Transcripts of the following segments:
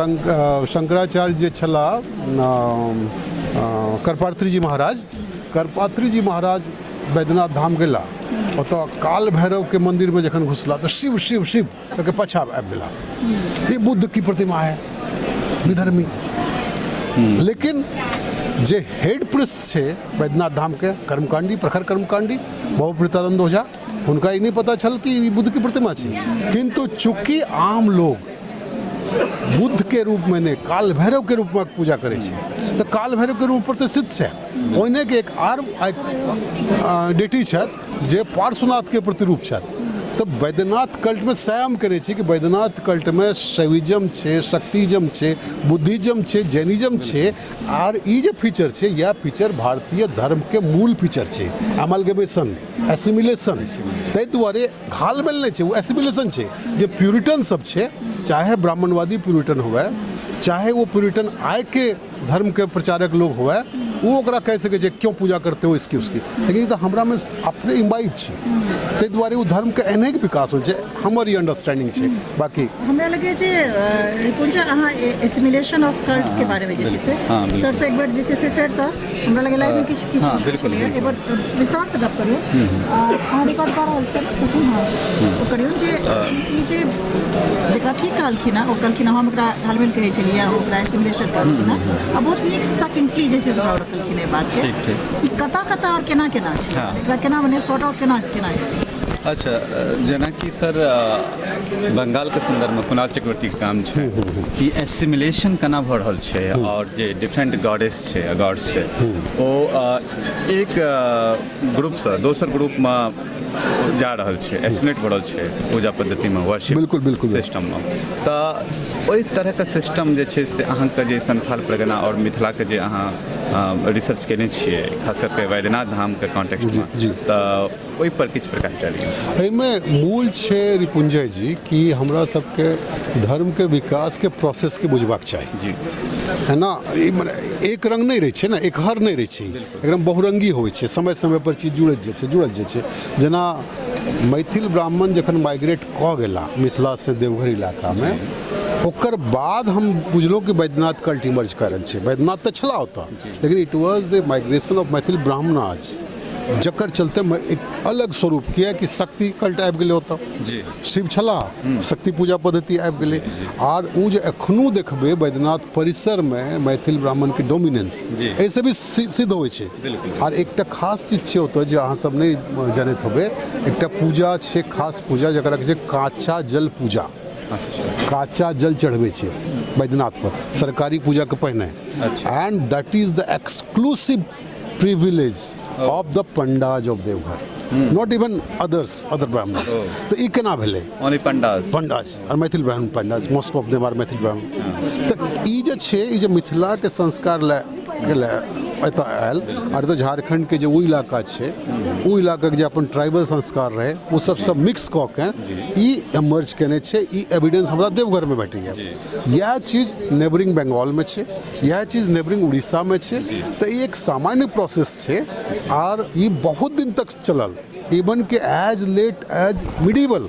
शंकराचार्य जे छलाह, कर्पात्री जी महाराज, कर्पात्री जी महाराज बैद्यनाथ धाम गेला, ओतऽ काल भैरवके मन्दिरमे जखन घुसला तऽ शिव शिव शिव कहिके पाछा आबि गेला। ई बुद्ध की प्रतिमा है, विधर्मी। लेकिन जे हेड प्रिस्ट छै बैद्यनाथ धामके, कर्मकांडी, प्रखर कर्मकांडी बाबू प्रीतानंद ओझा, हुनका ई नहि पता छल कि ई बुद्ध की प्रतिमा छै। किंतु चूँकि आम लोग बुद्ध के रूप में नहि, काल भैरव के रूप में पूजा करै छै, तऽ काल भैरव के रूप प्रतिष्ठित छथि। ओहिने के एक आर डेटी छथि जे पार्श्वनाथ के प्रतिरूप छथि। तऽ वैद्यनाथ कल्टमे सएह हम कहने छी कि वैद्यनाथ कल्टमे शैविज्म छै, शक्तिज्म छै, बुद्धिज्म छै, जैनिज्म छै। आर ई जे फीचर छै, इएह फीचर भारतीय धर्मके मूल फीचर छै, एमलगमेशन, एसिमिलेशन। ताहि दुआरे घालमेल नहि छै, ओ एसिमिलेशन छै। जे प्यूरिटन सब छै, चाहे ब्राह्मणवादी प्यूरिटन हुए, चाहे वो प्यूरिटन आइके धर्मके प्रचारक लोग हुए, ओ ओकरा कहि सकै छै क्यों पूजा करते हो इसकी उसकी, लेकिन ई तऽ हमरामे अपने इम्बाइब छै। ताहि दुआरे ओ धर्मके एनाहिक विकास होइ छै, हमर ई अंडरस्टैंडिंग छै। बाकी हमरा लगैए जे रिपुंजय, अहाँ एसिमिलेशन ऑफ कल्ट्स के बारेमे जे छै से सर से एक बेर जे छै से फेरसँ हमरा लगैए लाइवमे किछु किछु एक बेर विस्तारसँ गप करियौ। अहाँ रिकॉर्ड कऽ रहल छियै ने सचिन? हँ, ओ करियौ जे ई जे जकरा ठीक कहलखिन हँ, ओ कहलखिन हम ओकरा घालमेल कहै छलियै, ओकरा एसिमिलेशन कहलखिन हँ, आ बहुत नीक सकिंटली जे छै से ओकरा रखलखिन एहि बातके। ई कतऽ कतऽ आओर केना केना छै, एकरा केना मने सॉर्ट आउट केना केना हेतै? अच्छा, जेनाकि सर बंगालके सन्दर्भमे कुणाल चक्रवर्तीके काम छै कि एसिमिलेशन केना भऽ रहल छै, आओर जे डिफरेंट गॉडेस छै, गॉड्स छै, ओ एक ग्रुपसँ दोसर ग्रुपमे जा रहल छै, एसिमिलेट भऽ रहल छै पूजा पद्धतिमे, वर्शिप बिल्कुल बिल्कुल सिस्टममे। तऽ ओहि तरहके सिस्टम जे छै से अहाँके जे संथाल परगना आओर मिथिलाके जे अहाँ रिसर्च केने छियै, खास करके वैद्यनाथ धामके कॉन्टेक्स्टमे, तऽ ओहि पर किछु प्रकाश डालियौ। एहिमे मूल छै रिपुंजय जी कि हमरा सबके धर्मके विकासके प्रोसेसके बुझबाक चाही। है ना, ई मने एक रंग नहि रहै छै ने, एकहर नहि रहै छै, एकदम बहुरंगी होइ छै। समय समय पर चीज जुड़ैत जाइ छै, जुड़ैत जाइ छै। जेना मैथिल ब्राह्मण जखन माइग्रेट कऽ गेला मिथिलासँ देवघर इलाकामे, ओकर बाद हम बुझलहुँ कि वैद्यनाथ कल्ट इमर्ज कऽ रहल छै। वैद्यनाथ तऽ छलाह ओतऽ, लेकिन it was the migration of Maithil Brahmanas, जकर चलते एक अलग स्वरूप, किएकि शक्ति कल्ट आबि गेलै ओतऽ, शिव छलाह, शक्ति पूजा पद्धति आबि गेलै। आर ओ जे एखनो देखबै वैद्यनाथ परिसरमे मैथिल ब्राह्मणके डोमिनेंस एहिसँ भी सिद्ध होइ छै। आर एकटा खास चीज छै ओतऽ जे अहाँ सब नहि जनैत होबै, एकटा पूजा छै, खास पूजा, जकरा कहै छै काँचा जल पूजा। काँचा जल चढ़बै छै वैद्यनाथ पर सरकारी पूजाके पहिने, and that is the exclusive privilege of the pandas of Deoghar, not even others, other Brahmans. तऽ ई केना भेलै? ओनली पंडाज। पंडाज और Maithil Brahmin pandas, most of them are Maithil Brahmin. तऽ ई जे छै, ई जे मिथिलाके संस्कार लए के लए एतऽ आयल, आर तऽ झारखण्डके जे ओ इलाका छै, ओ इलाकाके जे अपन ट्राइबल संस्कार रहै, ओ सब सब मिक्स कऽ के ई एमर्ज केने छै। ई एविडेंस हमरा देवघरमे भेटैए। इएह चीज नेबरिंग बंगालमे छै, इएह चीज नेबरिंग उड़ीसामे छै। तऽ ई एक सामान्य प्रोसेस छै आर ई बहुत दिन तक चलल, इवन के एज लेट एज मिडिवल।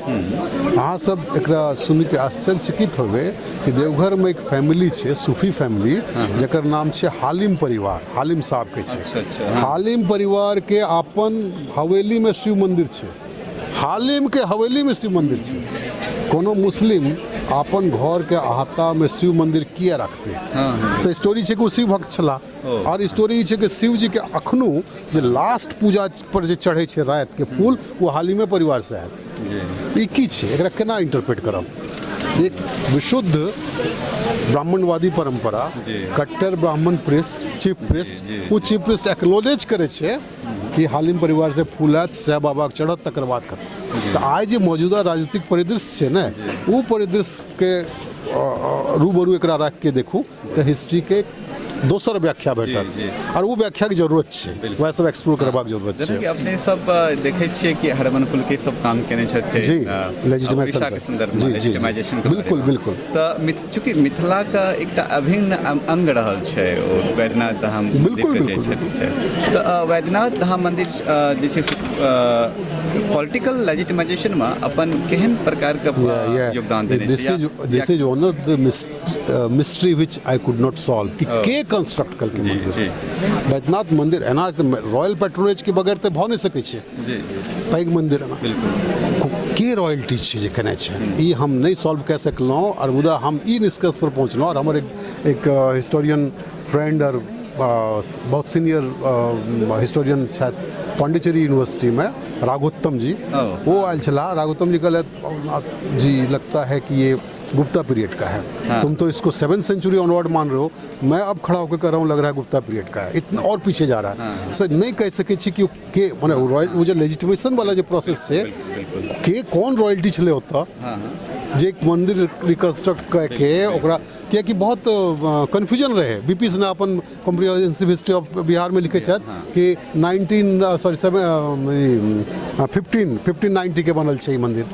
अहाँ सब एकरा सुनिके आश्चर्यचकित होबै कि देवघरमे एक फैमिली छै, सूफी फैमिली, जकर नाम छै हालिम परिवार, हालिम साहबके छै। हालिम परिवारके अपन हवेलीमे शिव मन्दिर छै। हालिमके हवेलीमे शिव मन्दिर छै। कोनो मुस्लिम अपन घरके अहातामे शिव मन्दिर किया रखतै? तऽ स्टोरी छै कि ओ शिव भक्त छलाह। आओर स्टोरी ई छै कि शिव जीके अखनो जे लास्ट पूजा पर जे चढ़ै छै रातिके फूल, ओ हालिमे परिवारसँ आयत। ई की छै? एकरा केना इंटरप्रेट करब? एक विशुद्ध ब्राह्मणवादी परंपरा, कट्टर ब्राह्मण प्रिस्ट, चीफ प्रिस्ट, ओ चीफ प्रिस्ट एक्नोलेज करै छै कि हालिम परिवार से फूल आयत, सएह बाबाके चढ़त, तकर बाद खतम। तऽ आइ जे मौजूदा राजनीतिक परिदृश्य छै ने, ओ परिदृश्यके रूबरू एकरा राखिके देखू तऽ हिस्ट्रीके दोसर व्याख्या भेटत आओर ओ व्याख्याके जरूरत छै, वएह सब एक्सप्लोर करबाक जरूरत छै। जेनाकि अपने सब देखै छियै कि हरमन कुलके सब काम केने छथिन जी लेजिटिमाइजेशन के संदर्भ में, जी जी लेजिटिमाइजेशन के बिल्कुल बिल्कुल। तऽ चूँकि मिथिलाके एकटा अभिन्न अंग रहल छै ओ वैद्यनाथ धाम, बिल्कुल बिल्कुल। तऽ वैद्यनाथ धाम मंदिर जे छै से पॉलिटिकल लेजिटिमाइजेशन में अपन केहन प्रकार के योगदान देने छै? This is one of the mystery which I could not solve कि के कंस्ट्रक्ट करके मंदिर वैद्यनाथ मंदिर एना रॉयल पैट्रोनेज के बगैर तऽ भऽ नहि सकै छै पैघ मंदिर एना। के रॉयल्टी छै जे केने छै ई हम नहि सॉल्व कए सकलहुँ, आओर मुदा हम ई निष्कर्ष पर पहुँचलहुँ। आओर हमर एक हिस्टोरियन फ्रेंड आओर बहुत सीनियर हिस्टोरियन छथि पांडिचेरी यूनिवर्सिटीमे, राघोत्तम जी, ओ आयल छलाह। राघोत्तम जी कहलथि जी लगता है कि ये गुप्ता पीरियड का है। हाँ। तुम तो इसको 7th century onward मान रहे हो, मैं अब खड़ा होकर कह रहा हूँ लग रहा है गुप्ता पीरियड का है, इतना और पीछे जा रहा है। हाँ। सर नहीं कह सके छी कि के माने रॉयल वो जो लेजिटिमेशन वाला जो प्रोसेस छै के कौन रॉयल्टी छलै ओतऽ जे एक मंदिर रिकंस्ट्रक्ट करके ओकरा, कियाकि बहुत कन्फ्यूजन रहे। बीपी सिन्हा अपन कॉम्प्रिहेंसिव हिस्ट्री ऑफ बिहार में लिखे छथि कि 1590 के बनल छै ई मंदिर।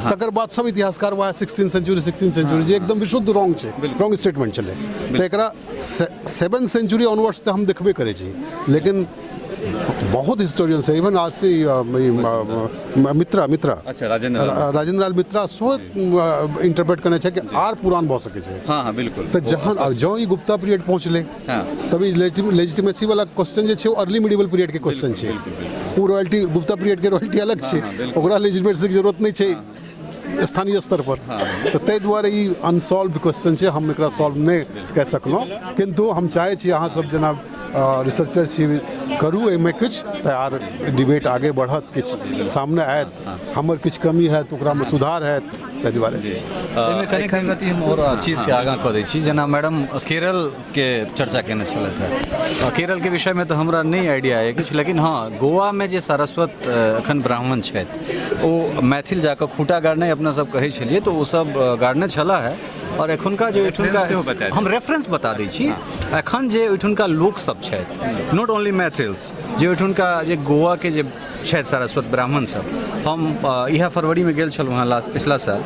तकर बाद सब इतिहासकार वएह 16 सेंचुरी 16 सेंचुरी जे एकदम विशुद्ध रॉन्ग छै, रॉन्ग स्टेटमेंट छलै। तऽ एकरा 7 सेंचुरी ऑनवर्ड्स तऽ हम देखबे करै छी, लेकिन बहुत हिस्टोरियन से इवन आर सी मित्रा मित्रा अच्छा राजेंद्र लाल मित्रा सेहो इंटरप्रेट करने छै कि आर पुरान भऽ सकै छै। हाँ हाँ बिल्कुल। तऽ जहन जँ ई गुप्ता पीरियड पहुँचलै तभी लेजिटिमेसी वाला क्वेश्चन जे छै ओ अर्ली मिडिवल पीरियड के क्वेश्चन छै। ओ रॉयल्टी गुप्ता पीरियड के रॉयल्टी अलग छै, ओकरा लेजिटिमेसी के जरूरत नहि छै स्थानीय स्तर पर। तऽ ताहि दुआरे ई अनसॉल्व क्वेश्चन छै, हम एकरा सॉल्व नहि कऽ सकलहुँ, किन्तु हम चाहै छी अहाँ सब जेना रिसर्चर छी करू एहिमे किछु, तऽ आर डिबेट आगे बढ़त, किछु सामने आयत, हमर किछु कमी हैत ओकरामे सुधार हैत, ताहि दुआरे। एहिमे कनि कनि हम आओर चीजके आगाँ कऽ दै छी। जेना मैडम केरलके चर्चा केने छलथि हेँ, केरलके विषयमे तऽ हमरा नहि आइडिया अइ किछु, लेकिन हँ गोवामे जे सारस्वत एखन ब्राह्मण छथि ओ मैथिल जाकऽ खूटा गाड़ने अपना सब कहै छलियै, तऽ ओ सब गाड़ने छलाह है। और एखुनका जे ओहिठुनका हम रेफरेंस बता दै छी, एखन जे ओहिठुनका लोकसब छथि, not only Maithils, जे ओहिठुनका जे गोवाके जे छथि सारस्वत ब्राह्मण सब, हम इएह फरवरीमे गेल छलहुँ हेँ लास्ट पिछला साल,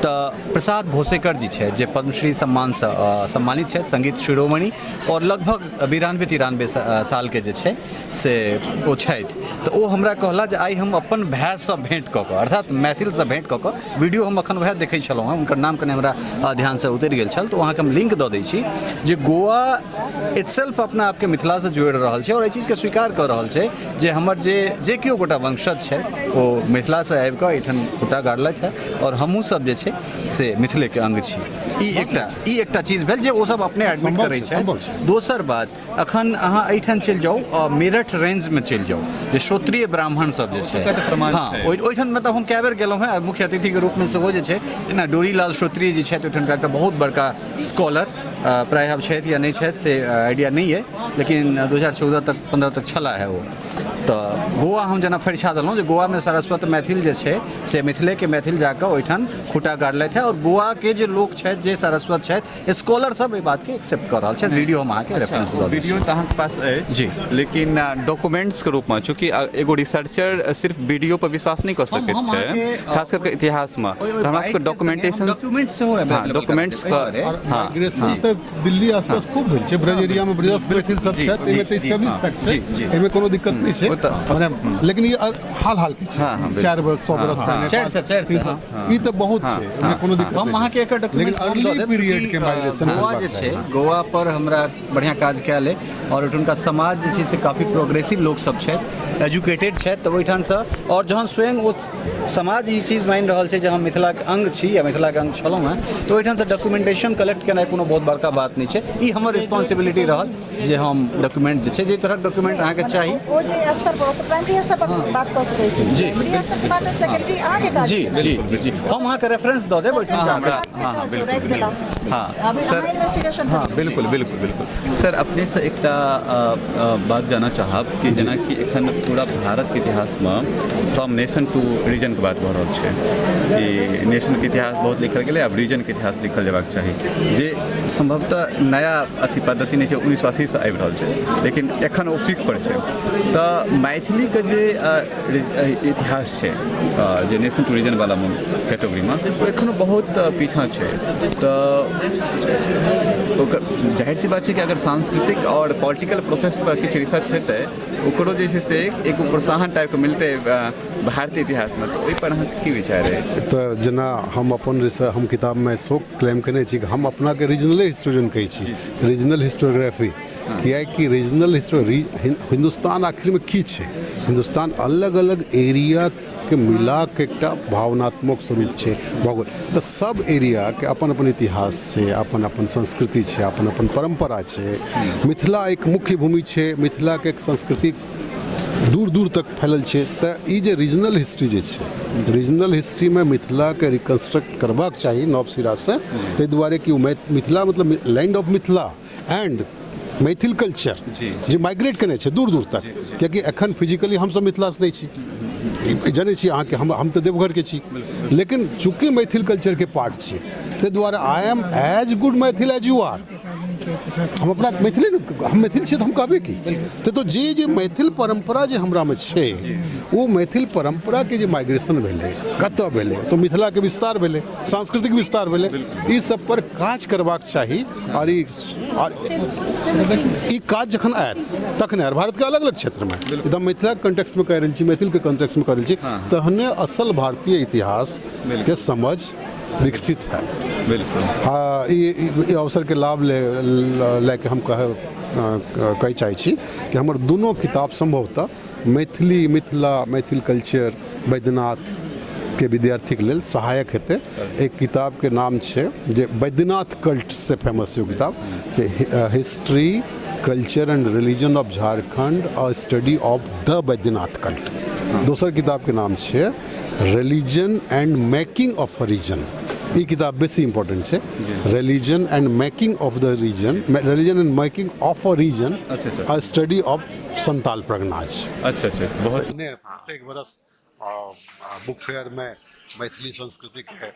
तऽ प्रसाद भोसेकर जी छथि जे पद्मश्री सम्मानसँ सम्मानित छथि, संगीत शिरोमणि, और लगभग 92-93 सालके जे छै से ओ छथि। तऽ ओ हमरा कहला जे आइ हम अपन भायसँ भेँट कऽ कऽ, अर्थात मैथिलसँ भेँट कऽ कऽ, वीडियो हम एखन वएह देखै छलहुँ हेँ, हुनकर नाम कने हमरा ध्यानसँ उतरि गेल छल, तऽ ओ अहाँके हम लिंक दऽ दै छी, जे गोवा इटसेल्फ अपना आपके मिथिलासँ जोड़ि रहल छै और एहि चीजके स्वीकार कऽ रहल छै जे हमर जे जे केओ गोटा वंशज छै ओ मिथिलासँ आबि कऽ एहिठाम खूटा गाड़लथि हेँ और हमहूँ सब जे छै से मिथिलेके अङ्ग छी। ई एकटा चीज भेल जे ओ सब अपने एडमिट करै छै। दोसर बात, अखन अहाँ एहिठाम चलि जाउ, मेरठ रेंजमे चलि जाउ, जे श्रोत्रिय ब्राह्मण सब जे छै, हँ ओहिठाम मतलब हम कए बेर गेलहुँ हेँ मुख्य अतिथिके रूपमे सेहो जे छै, जेना डोरीलाल श्रोत्रिय जी छथि ओहिठामका एकटा बहुत बड़का स्कॉलर, प्रायः आब छथि या नहि छथि से आइडिया नहि अइ, लेकिन 2014 तक 15 तक छलाह है ओ। तऽ गोवा हम जेना फरिछा देलहुँ जे गोवामे सारस्वत मैथिल जे छै से मिथिलेके मैथिल जाकऽ ओहिठाम खूटा गाड़लथि हेँ, और गोवाके जे लोक छथि जे सारस्वत छथि स्कॉलर सब एहि बातके एक्सेप्ट कऽ रहल छथि। वीडियो हम अहाँके रेफरेंस दऽ वीडियो तऽ अहाँके पास अछि जी, लेकिन डॉक्यूमेंट्सके रूपमे चूँकि एगो रिसर्चर सिर्फ वीडियो पर विश्वास नहि कऽ सकैत छै, खास करके इतिहासमे, तऽ हमरा सबके डॉक्यूमेंटेशन डॉक्यूमेंट सेहो डॉक्यूमेंट्स माइग्रेशन तऽ दिल्ली आसपास खूब भेल छै, ब्रज एरियामे ब्रज मैथिल सब छथि, एहिमे तऽ एस्टेब्लिश फैक्ट छै, एहिमे कोनो दिक्कत नहि छै, लेकिन ई हाल हाल के छै, 4 बरस 100 बरस पहिने 400 ई तऽ बहुत छै, एहिमे कोनो दिक्कत हम अहाँके एकर डॉक्यूमेंट, लेकिन अर्ली पीरियड के माइग्रेशन गोवा जे छै, गोवा पर हमरा बढ़िआँ काज कयल अइ और ओहिठुनका समाज जे छै से काफी प्रोग्रेसिव लोक सब छथि, एजुकेटेड छथि, तऽ ओहिठामसँ और जहन स्वयं ओ समाज ई चीज मानि रहल छै जे हम मिथिलाके अङ्ग छी या मिथिलाके अङ्ग छलहुँ हेँ, तऽ ओहिठामसँ डॉक्यूमेंटेशन कलेक्ट केनाइ कोनो बहुत बड़का बात नहि छै। ई हमर रिस्पॉन्सिबिलिटी रहल जे हम डॉक्यूमेंट जे छै, जे तरहक डॉक्यूमेंट अहाँके चाही ओ जे स्तर पर प्राइमरी स्तर पर बात कऽ सकै छी, जी प्राइमरी स्तर के बात, सेकेंडरी अहाँके काज जी जी जी, हम अहाँके रेफरेंस दऽ देब ओहिठाम। हाँ बिल्कुल, हाँ सर, इन्वेस्टिगेशन हाँ बिल्कुल बिल्कुल बिल्कुल। सर अपनेसँ एकटा बात जानऽ चाहब कि जेनाकि एखन पूरा भारतके इतिहासमे फ्रॉम नेशन टू रीजन रीजनके बात भऽ रहल छै कि नेशनके इतिहास बहुत लिखल गेलै, आब रीजनके इतिहास लिखल जेबाक चाही, जे सम्भवतः नया अथी पद्धति नहि छै, 1980सँ आबि रहल छै, लेकिन एखन ओ पीक पर छै। तऽ मैथिलीके जे इतिहास छै, जे नेशन टू रीजनवला कैटेगरीमे, ओ एखनो बहुत पीछाँ छै। तऽ ओकर जाहिर सी बात छै कि अगर सांस्कृतिक आओर पॉलिटिकल प्रोसेस पर किछु रिसर्च हेतै, ओकरो जे छै से एगो प्रोत्साहन टाइपके मिलतै भारतीय इतिहासमे। तऽ ओहिपर अहाँके की विचार अछि? तऽ जेना हम अपन रिसर्च, हम किताबमे सेहो क्लेम केने छी कि हम अपनाके रीजनले हिस्टोरियन कहै छी, रीजनल हिस्टोग्राफी, किएकि रीजनल हिस्टोरी, हिन्दुस्तान आखिरमे की छै? हिन्दुस्तान अलग अलग एरियाके मिलाके एकटा भावनात्मक स्वरूप छै भूगोल। तऽ सब एरियाके अपन अपन इतिहास छै, अपन अपन संस्कृति छै, अपन अपन परम्परा छै। मिथिला एक मुख्य भूमि छै, मिथिलाके एक संस्कृति दूर दूर तक फैलल छै। तऽ ई जे रीजनल हिस्ट्री जे छै, रीजनल हिस्ट्रीमे मिथिलाके रिकन्स्ट्रक्ट करबाक चाही नव सिरासँ। ताहि दुआरे कि ओ मिथिला मतलब land of Mithila and Maithil culture जे माइग्रेट केने छै दूर दूर तक, कियाकि एखन फिजिकली हमसब मिथिलासँ नहि छी, जनै छी अहाँके, हम तऽ देवघरके छी, लेकिन चूँकि मैथिल कल्चरके पार्ट छी, ताहि दुआरे I am as good Maithil as you are. हम अपना मैथिले ने, हम मैथिल छियै तऽ हम कहबै की। तऽ जे जे मैथिल परम्परा जे हमरामे छै, ओ मैथिल परम्पराके जे माइग्रेशन भेलै, कतऽ भेलै? तऽ मिथिलाके विस्तार भेलै, सांस्कृतिक विस्तार भेलै। ई सब पर काज करबाक चाही। आओर ई काज जखन आयत तखने, आर भारतके अलग अलग क्षेत्रमे, एकदम मिथिलाके कंटेक्समे कहि रहल छी, मैथिलके कंटेक्समे कहि रहल छी, तहने असल भारतीय इतिहासके समझ विकसित हैत। बिल्कुल। हाँ, ई अवसरके लाभ लए के हम कहै चाहै छी कि हमर दुनू किताब सम्भवतः मैथिली, मिथिला, मैथिल कल्चर, बैद्यनाथ के विद्यार्थीके लेल सहायक हेतै। एक किताबके नाम छै जे बैद्यनाथ कल्ट से फेमस छै ओ किताब, कि history, culture and religion of Jharkhand, a study of the Baidyanath cult. दोसर किताबके नाम छै religion and making of a region. ई किताब बेसी इम्पोर्टेंट छै, religion and making of the region, religion and making of a region, a study of Santal Parganas. अच्छा अच्छा, बहुत ने प्रत्येक बरस बुक फेयरमे मैथिली संस्कृतिके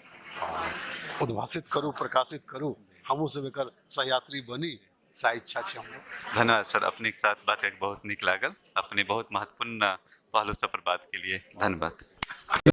उद्भासित करू, प्रकाशित करू, हमहूँ सब एकर सहयात्री बनी, सएह इच्छा छै हमरो। धन्यवाद सर, अपने के साथ बात करके बहुत नीक लागल। अपने बहुत महत्वपूर्ण पहलू सब पर बात के लिए धन्यवाद।